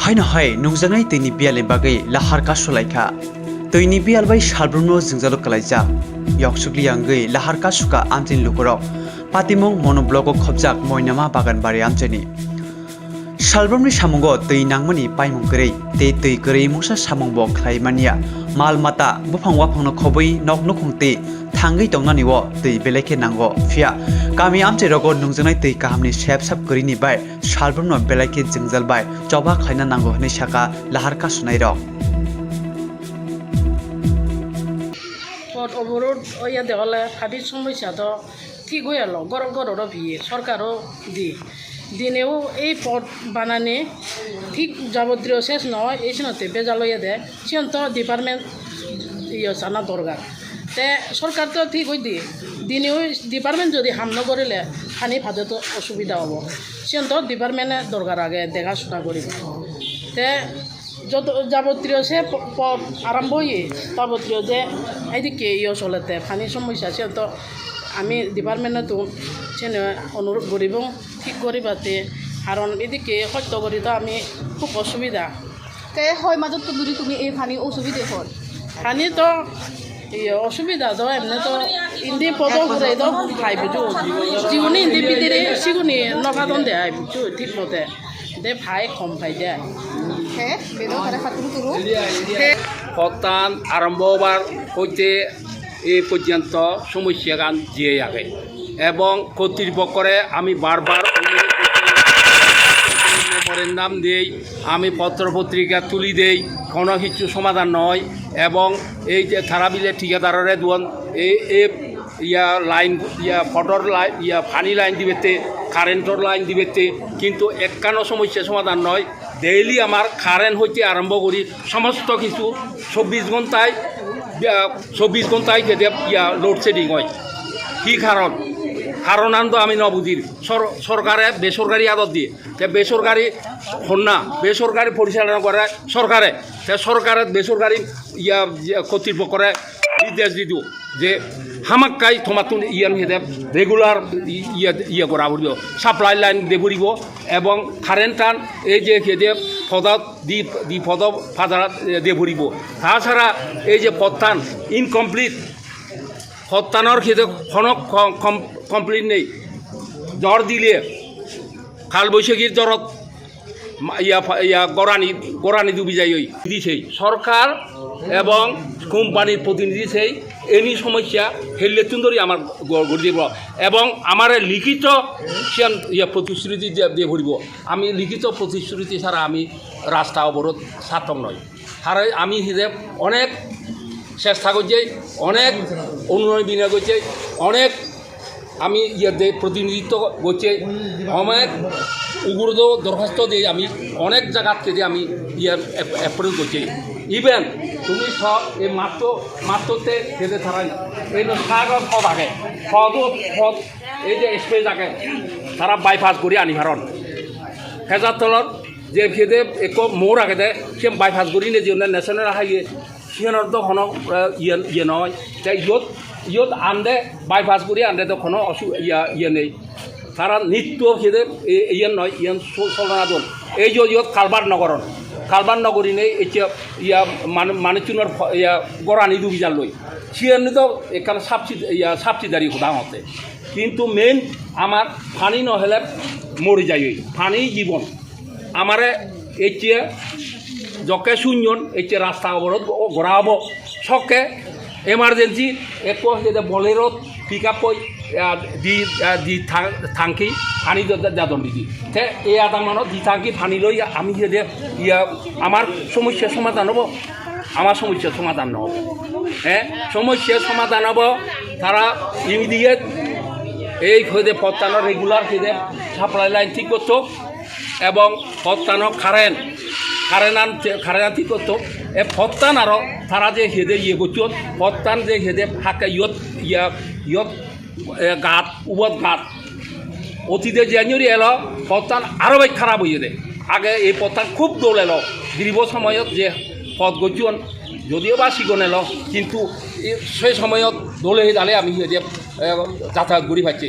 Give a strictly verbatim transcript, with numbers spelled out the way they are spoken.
Haino hai nungjaknai twini biyalni bagwi lahar kasu lai kha. Twini biyal bai salbrumno jwngjalo kwlaijak. Yoksukli wngwi lahar kasu kha amchaini lukurok. Patimung Mono blogo khobjak Moinama Baganbari amchaini. Salbrumni samungo twi nangmani paimung kwrwi, tei twi kwrwi mungsa samungbo khlai manya. Mal mata, buphang waphangno khobwi nok nukhung twi thangwi tongnani o twi belai khe nango. Phiya kami amchairogo nungjaknai twi kahamni sep sap kwrwini bai salbrumno belai khe jwngjal bai choba khlaina nango hwnwi sakha lahar kasunairok. Pot oborot oya de hole habit somosya to thik oya lo, gorok gorok ro biye, sorkar o di. Dine o ei pot banani thik jabotriyo ses no oi, ei sino te bejal oya de. Siyan to department iyo sana dorgar. Te sorkar to thik oi di. Dine o department jodi ham no gorile, hani phade to osubida obo. Siyan to department e dorgar age, dekha suna goribo. Te joto jabotriyo se po-, pot arambo oye, jabotriyo je aidike iyo solete, pani somosya se to ami department no tong sene onurot goribo, thik goribate, karon edike hosto gori to ami khub osubida. Te hoi majot to duri tumi ei pani osubide hor? Pani to Iyo, osubida do, emne to indi podo hure do phai buju. Jiuni indi bidire siguni noga don de ai buju, thik mote. De phai khom phai de. He, bedo kare khaturu turu. He. Pottan arombo obar hoite ei porjonto somosya gan jiye age. Ebong কর্তৃপক্ষরে আমি বারবার অনুরোধ করছি, মেমোরেন্ডাম দেই, আমি পত্র পত্রিকা তুলি দেই, কোনো কিছু সমাধান নয়। এবং এই যে তারা বিলে ঠিকাদাররে দুয়ান এ, এ, ইয়া লাইন, ইয়া ফটর লাইন, ইয়া পানি লাইন দিবেতে, কারেন্টর লাইন দিবেতে, কিন্তু একখানো সমস্যা সমাধান নয়। ডেইলি আমার কারেন্ট হইতে আরম্ভ করি সমস্ত কিছু চব্বিশ ঘন্টায়, ইয়া, চব্বিশ ঘন্টায় খেতে ইয়া লোডশেডিং হয়। কি কারণ? কারণ আনতো আমি ন বুঝির। সর-, সরকারে বেসরকারি আদত দিয়ে, তে বেসরকারি হন না, বেসরকারি পরিচালনা করে সরকারে, তে সরকারে বেসরকারি ইয়া, ইয়া কর্তৃপক্ষরে নির্দেশ দিত যে হামাক্কাই তোমার তুমি ইয়ান হেদে রেগুলার ইয়া, ইয়া করা পড়িব, সাপ্লাই লাইন দিয়ে পড়িব এবং কারেন্ট টান এই যে হেদে পদাত দি, দি পদ ফাদারা দিয়ে পড়িব। তাছাড়া এই যে পত্তান ইনকমপ্লিট, পত্তানোর হেদে কোনো কম-, কম-, কমপ্লিট নেই। ঝড় দিলে, কালবৈশাখীর ঝড়ত মা-, ইয়া ফা-, ইয়া গরানি, গরানি ডুবি যায় ওই। দিছেই সরকার এবং কোম্পানির প্রতিনিধি সেই এনি সমস্যা হেললে তুন্দরি আমার গ-, গড়ি দিব এবং আমার লিখিত সিয়ান ইয়া প্রতিশ্রুতি দিয়ে, দিয়ে পড়িব। আমি লিখিত প্রতিশ্রুতি ছাড়া আমি রাস্তা অবরোধ সার্থক নয়। আর আমি হিসেব অনেক চেষ্টা করছি, অনেক অনুনয় বিনয় করছি, অনেক আমি ইয়ে দে-, প্রতিনিধিত্ব করছি, অনেক উগ্র দরখাস্ত দিয়ে আমি অনেক জায়গাতে দিয়ে আমি ইয়ে অ্যাপ-, অ্যাপ্রোচ করছি। ইভেন তুমি সব এই মাত্র, মাত্রতে খেতে ছাড়াই এই সাগর পথ আগে, পদ, পথ, এই যে স্পেস আগে, তারা বাইপাস করে আনি কারণ হেজার তলর যে খেতে এক মোড় আগে দেয়, সে বাইপাস করে নিয়ে যে ন্যাশনাল হাইওয়ে সিয়ানোর তো কোনো, আহ, ইয়ে, ইয়ে নয়। তাই ইয়ত, ইয়ত আনদে, বাইপাস করি আনদে তো কোনো অসু-, ইয়া, ইয়ে নেই। তারা নিত্য খেতে এ-, ইয়ে নয়, ইয়ে স-, চলনা দল। এই যে ইয়ত কালবার নগরন। কালবার নগরী নেই, এই যে ইয়া মান-, মানুষজনের ফ-, ইয়া গরানি ডুবি যার লই। সিয়ানো তো এখানে সাবসিড-, ইয়া, সাবসিডারি খোদা হতে। কিন্তু মেইন আমার পানি না হলে মরে যাই, পানি জীবন। আমারে এচে জকে সুইনন এচে রাস্তা অবরোধ ও গড়া হবো। সকে এমার্জেন্সি একো হেদে বলেরো পিক আপ কই, আহ, দি, আহ, দি থা-, থাকি পানি দ-, দ-, দাদন দিদি। তে এ আদা মানো দি থাকি পানি লই আমি হেদে ইয়া আমার সমস্যা সমাধান হবো, আমার সমস্যা সমাধান না হবো। হ্যাঁ, সমস্যা সমাধান হবো, তারা ইমিডিয়েট এই হেদে পত্তানো রেগুলার হেদে সাপ্লাই লাইন ঠিক করতো। এবং পত্তানো কারেন্ট, কারেন্ট আন-, কারেন্ট আনতে করতো। এ পত্তান আরো তারা যে হেদে ইয়ে করছো, পত্তান যে হেদে হাক্কা ইয়ত, ইয়া, ইয়ত, এ, গাত, উবত গাত। অতীতে জানুয়ারি এলো, পত্তান আরো বেশ খারাপ হয়ে দে। আগে এই পত্তান খুব দোল এলো, দীর্ঘ সময়ত যে পথ গজন, যদিও বা সিগন এলো, কিন্তু এ, সেই সময়ত দোলে দালে আমি হেদে, এ, যাতায়াত করি পাচ্ছি।